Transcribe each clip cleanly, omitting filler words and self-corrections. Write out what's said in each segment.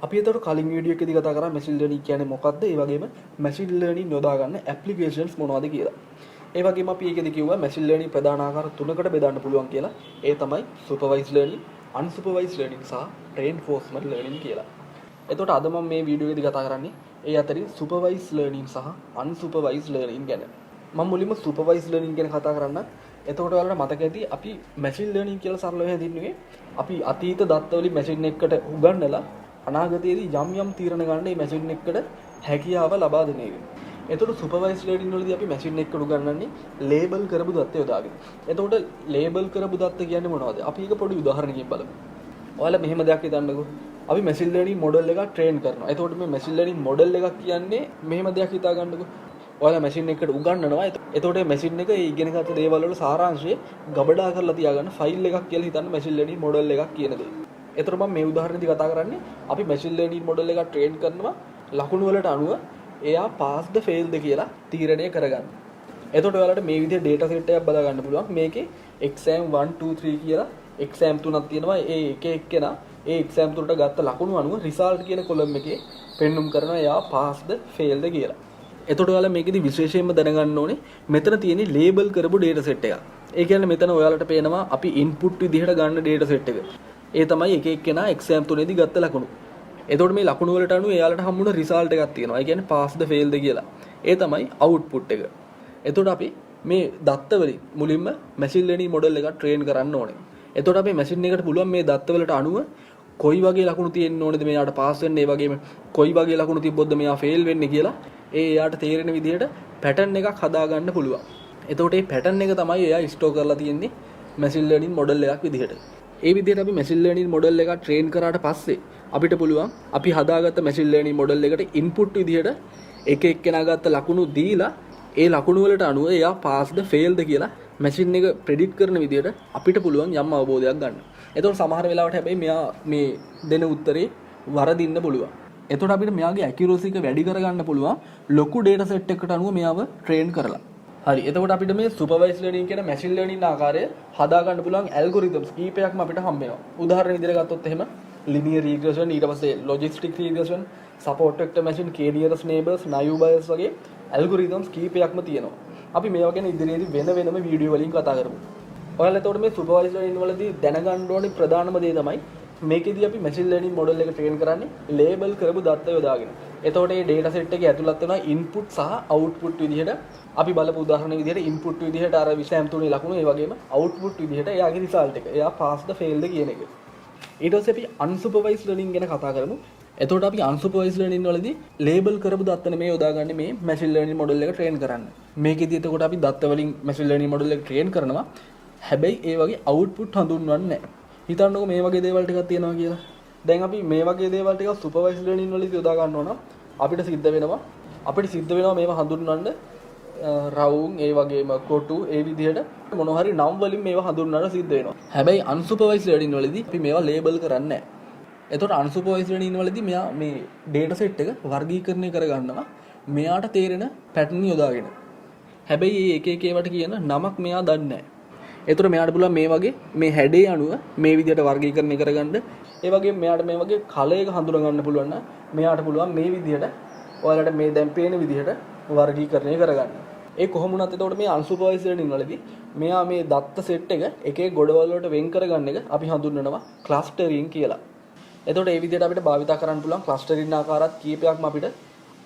අපි එතකොට කලින් වීඩියෝ එකේදී කතා කරා මැෂින් ලර්නින් කියන්නේ මොකක්ද? ඒ වගේම මැෂින් ලර්නින් යොදා ගන්න ඇප්ලිකේෂන්ස් මොනවද කියලා. ඒ වගේම අපි ඒකෙදි කිව්වා මැෂින් ලර්නින් ප්‍රධාන ආකාර තුනකට බෙදන්න පුළුවන් කියලා. ඒ තමයි සුපර්වයිස් ලර්නින්, අන්සුපර්වයිස් ලර්නින් සහ රේන්ෆෝර්ස්මන්ට් ලර්නින් කියලා. එතකොට අද මම මේ වීඩියෝ එකේදී කතා කරන්නේ ඒ අතරින් සුපර්වයිස් ලර්නින් සහ අන්සුපර්වයිස් ලර්නින් ගැන. මම මුලින්ම සුපර්වයිස් ලර්නින් ගැන කතා කරන්න. එතකොට ඔයාලට මතක ඇති අපි මැෂින් ලර්නින් කියලා සරලව හැඳින්වුවේ අපි අතීත දත්ත වලින් මැෂින් එකකට උගන්වලා අනාගතයේදී යම් යම් තීරණ ගන්න මේ මැෂින් එකකට හැකියාව ලබා දෙන එක. එතකොට සුපර්වයිස් ලර්නින් වලදී අපි මැෂින් එකකට උගන්වන්නේ ලේබල් කරපු දත්ත යොදාගෙන. එතකොට ලේබල් කරපු දත්ත කියන්නේ මොනවද? අපි ඒක පොඩි උදාහරණකින් බලමු. ඔයාලා මෙහෙම දෙයක් හිතන්නකෝ. අපි මැෂින් ලර්නින් මොඩල් එකක් ට්‍රේන් කරනවා. එතකොට මේ මැෂින් ලර්නින් මොඩල් එකක් කියන්නේ මෙහෙම දෙයක් හිතා ගන්නකෝ. ඔයාලා මැෂින් එකකට උගන්වනවා. එතකොට මේ මැෂින් එක ඒ ඉගෙන ගත්ත දේවල් වල සාරාංශය ගබඩා කරලා තියාගන්න ෆයිල් එකක් කියලා හිතන්න මැෂින් ලර්නින් මොඩල් එකක් කියන දේ. එතකොට මම මේ උදාහරණෙදි කතා කරන්නේ අපි මැෂින් ලර්නින් මොඩල් එකක් ට්‍රේන් කරනවා ලකුණු වලට අනුව එයා පාස්ද ෆේල්ද කියලා තීරණය කරගන්න. එතකොට ඔයාලට මේ විදිහට ඩේටා සෙට් එකක් බලා ගන්න පුළුවන්. මේකේ එක්සෑම් 1 2 3 කියලා එක්සෑම් තුනක් තියෙනවා. ඒ එක එක්කෙනා ඒ එක්සෑම් තුනට ගත්ත ලකුණු අනුව රිසල්ට් කියන කොලම් එකේ පෙන්නුම් කරනවා එයා පාස්ද ෆේල්ද කියලා. එතකොට ඔයාලා මේකෙදි විශේෂයෙන්ම දැනගන්න ඕනේ මෙතන තියෙන ලේබල් කරපු ඩේටා සෙට් එකක්. ඒ කියන්නේ මෙතන ඔයාලට පේනවා අපි ඉන්පුට් විදිහට ගන්න ඩේටා සෙට් එක. ඒ තමයි එක එක්කෙනා එක්සෑම් තුනේදී ගත්ත ලකුණු. එතකොට මේ ලකුණු වලට අනුව එයාලට හම්බුන රිසල්ට් එකක් තියෙනවා. ඒ කියන්නේ පාස්ද ෆේල්ද කියලා. ඒ තමයි අවුට්පුට් එක. එතකොට අපි මේ දත්ත වලින් මුලින්ම මැෂින් ලර්නින් මොඩල් එකක් ට්‍රේන් කරන්න ඕනේ. එතකොට අපේ මැෂින් එකට පුළුවන් මේ දත්ත වලට අනුව කොයි වගේ ලකුණු තියෙන්න ඕනේද මෙයාට පාස් වෙන්න, ඒ වගේම කොයි වගේ ලකුණු තිබ්බොත්ද මෙයා ෆේල් වෙන්නේ කියලා ඒ එයාට තේරෙන විදිහට පැටර්න් එකක් හදාගන්න පුළුවන්. එතකොට මේ පැටර්න් එක තමයි එයා ස්ටෝර් කරලා තියෙන්නේ මැෂින් ලර්නින් මොඩල් එකක් විදිහට. ඒ විදිහට අපි මැෂින් ලර්නින් මොඩල් එකක් ට්‍රේන් කරාට පස්සේ අපිට පුළුවන් අපි හදාගත්ත මැෂින් ලර්නින් මොඩල් එකට ඉන්පුට් විදිහට එක එක්කෙනා ගත්ත ලකුණු දීලා ඒ ලකුණු වලට අනුව එයා පාස්ද ෆේල්ද කියලා මැෂින් එක ප්‍රෙඩික්ට් කරන විදිහට අපිට පුළුවන් යම් අවබෝධයක් ගන්න. එතකොට සමහර වෙලාවට හැබැයි මෙයා මේ දෙන උත්තරේ වරදින්න පුළුවන්. එතකොට අපිට මෙයාගේ ඇකියුරසි එක වැඩි කරගන්න පුළුවන් ලොකු ඩේටා සෙට් එකකට අනුව මෙයාව ට්‍රේන් කරලා. හරි. එතකොට අපිට මේ සුපර්වයිස් ලර්නින් කියන මැෂින් ලර්නින් ආකාරය හදාගන්න පුළුවන් ඇල්ගොරිතම්ස් කීපයක්ම අපිට හම්බ වෙනවා. උදාහරණ විදිහට ගත්තොත් එහෙම ලිනියර් රීග්‍රෙෂන්, ඊට පස්සේ logistic regression, support vector machine, k nearest neighbors, naive Bayes වගේ ඇල්ගොරිතම්ස් කීපයක්ම තියෙනවා. අපි මේවා ගැන ඉදිරියේදී වෙන වෙනම වීඩියෝ වලින් කතා කරමු. ඔයාලා එතකොට මේ සුපර්වයිස් ලර්නින් වලදී දැනගන්න ඕනේ ප්‍රධානම දේ තමයි මේකෙදී අපි මැෂින් ලර්නින් මොඩල් එක ට්‍රේන් කරන්නේ ලේබල් කරපු දත්ත යොදාගෙන. එතකොට මේ ඩේටා සෙට් එකේ ඇතුළත් වෙනවා ඉන්පුට් සහ අවුට්පුට් විදිහට. අපි බලපු උදාහරණ විදිහට ඉන්පුට් විදිහට අර එක්සෑම් තුනේ ලකුණු, ඒ වගේම අවුට්පුට් විදිහට එයාගේ රිසල්ට් එක. එයා පාස්ද ෆේල්ද කියන එක. ඊට පස්සේ අපි අන්සුපර්වයිස් ලර්නින් ගැන කතා කරමු. එතකොට අපි අන්සුපර්වයිස් ලර්නින් වලදී ලේබල් කරපු දත්ත නෙමෙයි යොදාගන්නේ මේ මැෂින් ලර්නින් මොඩල් එක ට්‍රේන් කරන්න. මේකෙදි එතකොට අපි දත්ත වලින් මැෂින් ලර්නින් මොඩල් එක ට්‍රේන් කරනවා. හැබැයි ඒ වගේ අවුට්පුට් හඳුන්වන්නේ නැහැ. හිතන්නකෝ මේ වගේ දේවල් ටිකක් තියෙනවා කියලා. දැන් අපි මේ වගේ දේවල් ටිකක් සුපර්වයිස් ලර්නින් වලදී යොදා ගන්න ඕන නම් අපිට සිද්ධ වෙනවා මේවා හඳුන්වන්න රවුම්, ඒ වගේම කොටු, ඒ විදිහට මොන හරි නම් වලින් මේවා හඳුන්වන්න සිද්ධ වෙනවා. හැබැයි අන්සුපර්වයිස් ලර්නින් වලදී අපි මේවා ලේබල් කරන්නේ නැහැ. එතකොට අන්සුපර්වයිස් ලර්නින් වලදී මෙයා මේ ඩේටා සෙට් එක වර්ගීකරණය කරගන්නවා මෙයාට තේරෙන පැටර්න් යොදාගෙන. හැබැයි මේ එක එක ඒවාට කියන නමක් මෙයා දන්නේ නැහැ. එතකොට මෙයාට පුළුවන් මේ වගේ මේ හැඩේ අනුව මේ විදිහට වර්ගීකරණය කරගන්න. ඒ වගේම මෙයාට මේ වගේ කලර් එක හඳුනා ගන්න පුළුවන් නම් මෙයාට පුළුවන් මේ විදිහට ඔයාලට මේ දැන් පේන විදිහට වර්ගීකරණය කරගන්න. ඒ කොහොම වුණත් එතකොට මේ අන්සුපර්වයිස් ලර්නින් වලදී මෙයා මේ දත්ත සෙට් එක එක එක ගොඩවල් වලට වෙන් කරගන්න එක අපි හඳුන්වනවා ක්ලස්ටරින් කියලා. එතකොට ඒ විදිහට අපිට භාවිතා කරන්න පුළුවන් ක්ලස්ටරින් ආකාරات කීපයක්ම අපිට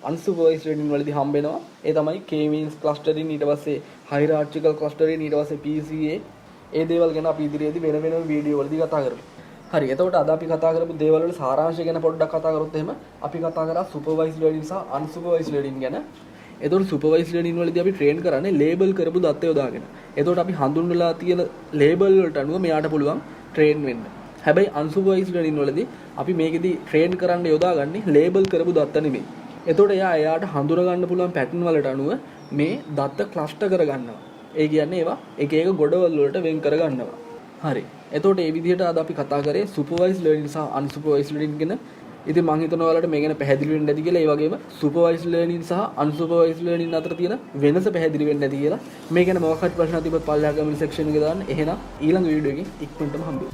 අන්සුපර්වයිස් ලර්නින් වලදී හම්බ වෙනවා. ඒ තමයි K-means clustering, ඊට පස්සේ hierarchical clustering, ඊට පස්සේ PCA. ඒ දේවල් ගැන අපි ඉදිරියේදී වෙන වෙනම වීඩියෝ වලදී කතා කරමු. හරි. එතකොට අද අපි කතා කරපු දේවල් වල සාරාංශය ගැන පොඩ්ඩක් කතා කරොත් එහෙම අපි කතා කරා සුපර්වයිස් ලර්නින් සහ අන්සුපර්වයිස් ලර්නින් ගැන. එතකොට සුපර්වයිස් ලර්නින් වලදී අපි ට්‍රේන් කරන්නේ ලේබල් කරපු දත්ත යොදාගෙන. එතකොට අපි හඳුන්වලා තියෙන ලේබල් වලට අනුව මෙයාට පුළුවන් ට්‍රේන් වෙන්න. හැබැයි අන්සුපර්වයිස් ලර්නින් වලදී අපි මේකෙදි ට්‍රේන් කරන්න යොදාගන්නේ ලේබල් කරපු දත්ත නෙමෙයි. එතකොට එයා එයාට හඳුනා ගන්න පුළුවන් පැටර්න් වලට අනුව මේ දත්ත ක්ලස්ටර් කරගන්නවා. ඒ කියන්නේ ඒවා එක එක ගොඩවල් වලට වෙන් කරගන්නවා. හරි. එතකොට මේ විදිහට අද අපි කතා කරේ සුපර්වයිස් ලර්නින් සහ අන්සුපර්වයිස් ලර්නින් ගැන. ඉතින් මං හිතනවා ඔයාලට මේ ගැන පැහැදිලි වෙන්න ඇති කියලා. ඒ වගේම සුපර්වයිස් ලර්නින් සහ අන්සුපර්වයිස් ලර්නින් අතර තියෙන වෙනස පැහැදිලි වෙන්න ඇති කියලා. මේ ගැන මොකක් හරි ප්‍රශ්න තිබ්බොත් පල්ලෙහා කමෙන්ට් සෙක්ෂන් එකේ දාන්න. එහෙනම් ඊළඟ වීඩියෝ එකකින් ඉක්මනටම හම්බෙමු.